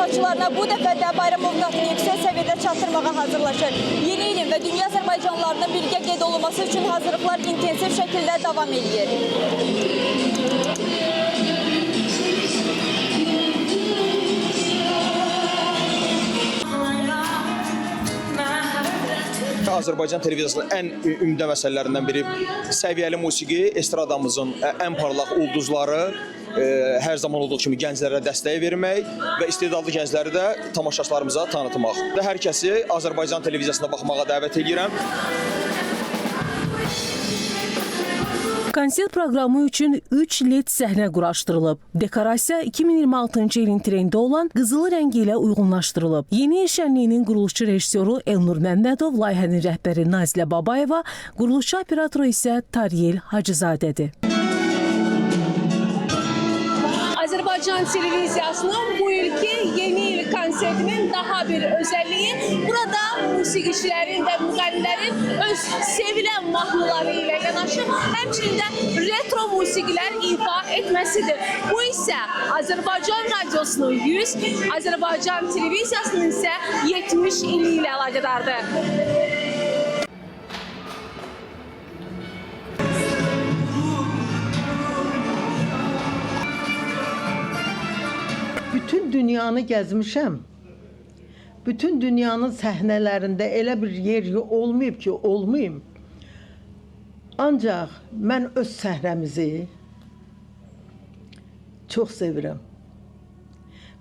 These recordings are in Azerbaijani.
tamaşaçılarına bu dəfə də bayram ovqatını yüksək səviyyədə çatdırmağa hazırlaşır. Yeni ilin və dünya Azərbaycanlılarının birgə qeyd olunması üçün hazırlıqlar intensiv şəkildə davam eləyir. Azərbaycan televiziyasının ən ümdə məsələlərindən biri səviyyəli musiqi, estradamızın ən parlaq ulduzları, hər zaman olduğu kimi gənclərə dəstək vermək və istedadlı gəncləri də tamaşaçılarımıza tanıtmaq. Və hər kəsi Azərbaycan televiziyasına baxmağa dəvət edirəm. Konsert proqramı üçün 3 led səhnə quraşdırılıb. Dekorasiya 2026-cı ilin trendi olan qızılı rəngi ilə uyğunlaşdırılıb. Yeni il şənliyinin quruluşçu rejissoru Elnur Məmmədov, layihənin rəhbəri Nazilə Babayeva, quruluşçu operatoru isə Tariyel Hacızadədir. Azərbaycan televiziyasının bu ilki yeni il konsertinin daha bir özelliği burada musiqiçilərin və müğənnilərin öz sevilən mahnıları ilə yanaşı həmçinin də retro musiqilər ifa etməsidir. Bu isə Azərbaycan radiosunun 100, Azərbaycan televiziyasının isə 70 ili ilə əlaqədardır. Bütün dünyanı gəzmişəm. Bütün dünyanın səhnələrində elə bir yer olmayıb ki, olmayım. Ancaq mən öz səhnəmizi çox sevirəm.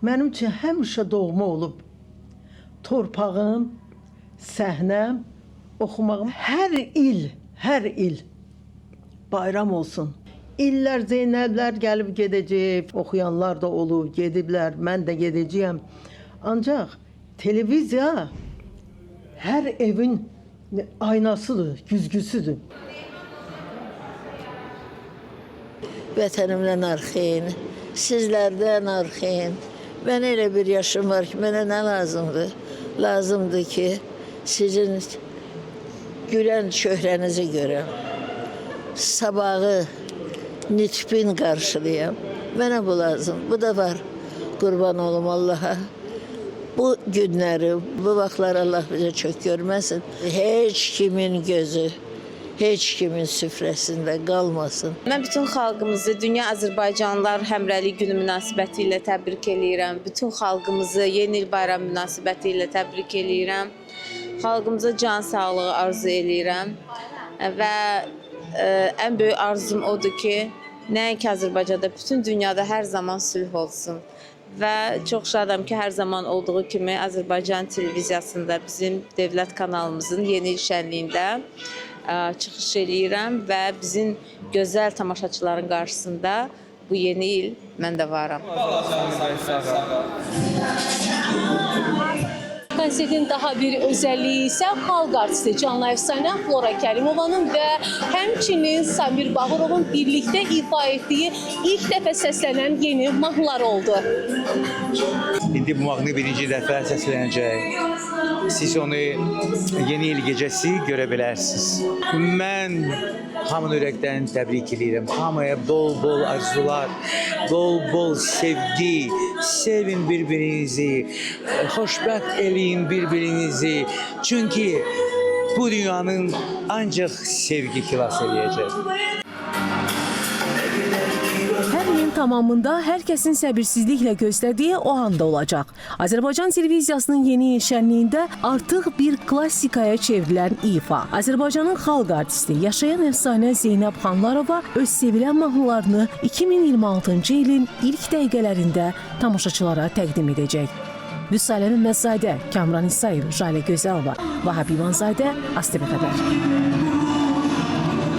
Mənim üçün həmişə doğma olub. Torpağım, səhnəm, oxumağım hər il, hər il bayram olsun. İllər Zeynəblər gəlib gedəcək, oxuyanlar da olub, gediblər, mən də gedəcəyəm. Ancaq televiziya hər evin aynasıdır, güzgüsüdür. Vətənimdən arxayın, sizlərdən arxayın. Mən elə bir yaşım var ki, mənə nə lazımdır? Lazımdır ki, sizin gülən çöhrənizi görəm. Sabahı nitbin qarşılayam. Mənə bu lazım. Bu da var. Qurban olum Allaha. Bu günləri, bu vaxtlar Allah bizə çox görməsin. Heç kimin gözü, heç kimin süfrəsində qalmasın. Mən bütün xalqımızı Dünya Azərbaycanlılar Həmrəylik Günü münasibəti ilə təbrik eləyirəm. Bütün xalqımızı Yeni il bayramı münasibəti ilə təbrik eləyirəm. Xalqımıza can sağlığı arzu eləyirəm. Və ən böyük arzum odur ki, nəinki Azərbaycanda, bütün dünyada hər zaman sülh olsun. Və çox şadam ki, hər zaman olduğu kimi Azərbaycan televiziyasında bizim dövlət kanalımızın yeni il şənliyində çıxış eləyirəm və bizim gözəl tamaşaçıların qarşısında bu yeni il mən də varam. Konsertin daha bir özelliği isə xalq artisti Canlı Əfsanə Flora Kərimovanın və həmçinin Samir Bağırovun birlikdə ifa etdiyi ilk dəfə səslənən yeni mahnıları oldu. İndi bu mahnı birinci dəfə səslənəcək. Siz onu yeni il gecəsi görə bilərsiniz. Mən hamını ürəkdən təbrik edirəm. Hamıya bol-bol arzular, bol-bol sevgi, sevin bir-birinizi, xoşbəxt eləyin bir-birinizi. Çünki bu dünyanın ancaq sevgi xilas eləyəcək. Hər ilin tamamında hər kəsin səbirsizliklə gözlədiyi o anda olacaq. Azərbaycan televiziyasının yeni il şənliyində artıq bir klassikaya çevrilən ifa. Azərbaycanın xalq artisti, yaşayan əfsanə Zeynəb Xanlarova öz sevilən mahnılarını 2026-cı ilin ilk dəqiqələrində tamaşaçılara təqdim edəcək. Vüsalə Məmmədzadə, Kamran İsayev, Jalə Gözəlova, Vahab İvanzadə, ASTV xəbər.